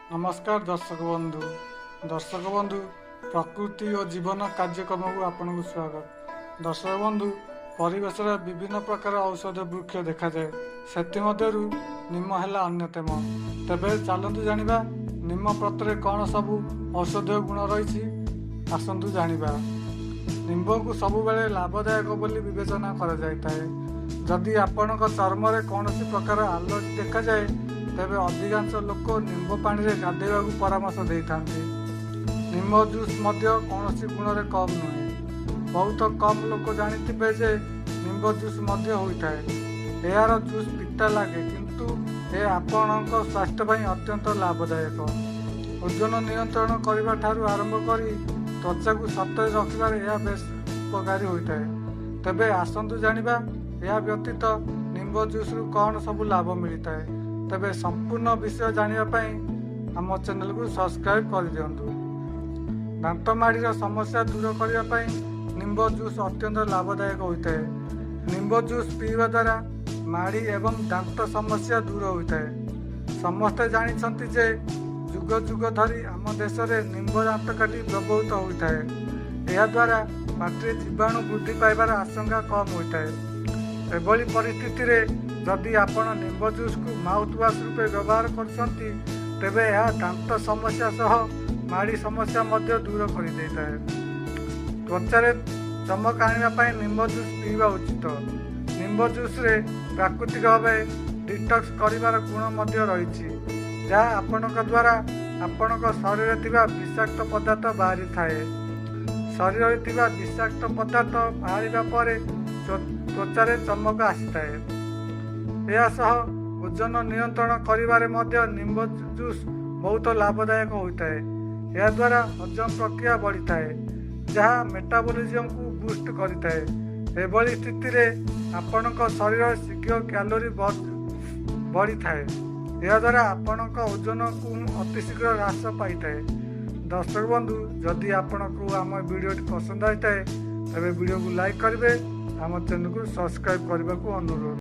ନମସ୍କାର ଦର୍ଶକ ବନ୍ଧୁ। ଦର୍ଶକ ବନ୍ଧୁ, ପ୍ରକୃତି ଓ ଜୀବନ କାର୍ଯ୍ୟକ୍ରମକୁ ଆପଣଙ୍କୁ ସ୍ୱାଗତ। ଦର୍ଶକ ବନ୍ଧୁ, ପରିବେଶରେ ବିଭିନ୍ନ ପ୍ରକାର ଔଷଧ ବୃକ୍ଷ ଦେଖାଯାଏ, ସେଥିମଧ୍ୟରୁ ନିମ ହେଲା ଅନ୍ୟତମ। ତେବେ ଚାଲନ୍ତୁ ଜାଣିବା ନିମ ପତ୍ରରେ କ'ଣ ସବୁ ଔଷଧୀୟ ଗୁଣ ରହିଛି। ଆସନ୍ତୁ ଜାଣିବା। ନିମ୍ବକୁ ସବୁବେଳେ ଲାଭଦାୟକ ବୋଲି ବିବେଚନା କରାଯାଇଥାଏ। ଯଦି ଆପଣଙ୍କ ଚର୍ମରେ କୌଣସି ପ୍ରକାର ଆଲର୍ଜି ଦେଖାଯାଏ, ତେବେ ଅଧିକାଂଶ ଲୋକ ନିମ୍ବ ପାଣିରେ ଗାଧୋଇବାକୁ ପରାମର୍ଶ ଦେଇଥାନ୍ତି। ନିମ୍ବ ଜୁସ୍ ମଧ୍ୟ କୌଣସି ଗୁଣରେ କମ୍ ନୁହେଁ। ବହୁତ କମ୍ ଲୋକ ଜାଣିଥିବେ ଯେ ନିମ୍ବ ଜୁସ୍ ମଧ୍ୟ ହୋଇଥାଏ। ଏହାର ଜୁସ୍ ପିତା ଲାଗେ, କିନ୍ତୁ ଏହା ଆପଣଙ୍କ ସ୍ୱାସ୍ଥ୍ୟ ପାଇଁ ଅତ୍ୟନ୍ତ ଲାଭଦାୟକ। ଓଜନ ନିୟନ୍ତ୍ରଣ କରିବା ଠାରୁ ଆରମ୍ଭ କରି ତ୍ୱଚାକୁ ସତେଜ ରଖିବାରେ ଏହା ବେଶ ଉପକାରୀ ହୋଇଥାଏ। ତେବେ ଆସନ୍ତୁ ଜାଣିବା ଏହା ବ୍ୟତୀତ ନିମ୍ବ ଜୁସ୍ରୁ କ'ଣ ସବୁ ଲାଭ ମିଳିଥାଏ। ତେବେ ସମ୍ପୂର୍ଣ୍ଣ ବିଷୟ ଜାଣିବା ପାଇଁ ଆମ ଚ୍ୟାନେଲକୁ ସବସ୍କ୍ରାଇବ୍ କରିଦିଅନ୍ତୁ। ଦାନ୍ତ ମାଢ଼ିର ସମସ୍ୟା ଦୂର କରିବା ପାଇଁ ନିମ୍ବ ଜୁସ୍ ଅତ୍ୟନ୍ତ ଲାଭଦାୟକ ହୋଇଥାଏ। ନିମ୍ବ ଜୁସ୍ ପିଇବା ଦ୍ୱାରା ମାଢ଼ି ଏବଂ ଦାନ୍ତ ସମସ୍ୟା ଦୂର ହୋଇଥାଏ। ସମସ୍ତେ ଜାଣିଛନ୍ତି ଯେ ଯୁଗ ଯୁଗ ଧରି ଆମ ଦେଶରେ ନିମ୍ବ ଦାନ୍ତକାଠି ବ୍ୟବହୃତ ହୋଇଥାଏ। ଏହାଦ୍ୱାରା ପାଟିରେ ଜୀବାଣୁ ବୃଦ୍ଧି ପାଇବାର ଆଶଙ୍କା କମ୍ ହୋଇଥାଏ। ଏଭଳି ପରିସ୍ଥିତିରେ ଯଦି ଆପଣ ନିମ୍ବ ଜୁସ୍କୁ ମାଉଥ୍ ୱାଶ୍ ରୂପେ ବ୍ୟବହାର କରୁଛନ୍ତି, ତେବେ ଏହା ଦାନ୍ତ ସମସ୍ୟା ସହ ମାଢ଼ି ସମସ୍ୟା ମଧ୍ୟ ଦୂର କରିଦେଇଥାଏ। ତ୍ୱଚାରେ ଚମକ ଆଣିବା ପାଇଁ ନିମ୍ବ ଜୁସ୍ ପିଇବା ଉଚିତ। ନିମ୍ବ ଜୁସ୍ରେ ପ୍ରାକୃତିକ ଭାବେ ଡିଟକ୍ସ କରିବାର ଗୁଣ ମଧ୍ୟ ରହିଛି, ଯାହା ଆପଣଙ୍କ ଦ୍ୱାରା ଆପଣଙ୍କ ଶରୀରରେ ଥିବା ବିଷାକ୍ତ ପଦାର୍ଥ ବାହାରିଥାଏ। ଶରୀରରେ ଥିବା ବିଷାକ୍ତ ପଦାର୍ଥ ବାହାରିବା ପରେ ତ୍ୱଚାରେ ଚମକ ଆସିଥାଏ। ଏହା ସହ ଓଜନ ନିୟନ୍ତ୍ରଣ କରିବାରେ ମଧ୍ୟ ନିମ୍ବ ଜୁସ୍ ବହୁତ ଲାଭଦାୟକ ହୋଇଥାଏ। ଏହାଦ୍ୱାରା ହଜମ ପ୍ରକ୍ରିୟା ବଢ଼ିଥାଏ, ଯାହା ମେଟାବୋଲିଜିମକୁ ବୁଷ୍ଟ କରିଥାଏ। ଏଭଳି ସ୍ଥିତିରେ ଆପଣଙ୍କ ଶରୀର ଶୀଘ୍ର କ୍ୟାଲୋରି ବଢ଼ିଥାଏ। ଏହାଦ୍ୱାରା ଆପଣଙ୍କ ଓଜନକୁ ଅତି ଶୀଘ୍ର ହ୍ରାସ ପାଇଥାଏ। ଦର୍ଶକ ବନ୍ଧୁ, ଯଦି ଆପଣଙ୍କୁ ଆମ ଭିଡ଼ିଓଟି ପସନ୍ଦ ଆସିଥାଏ, ତେବେ ଭିଡ଼ିଓକୁ ଲାଇକ୍ କରିବେ। ଆମ ଚ୍ୟାନେଲକୁ ସବସ୍କ୍ରାଇବ୍ କରିବାକୁ ଅନୁରୋଧ।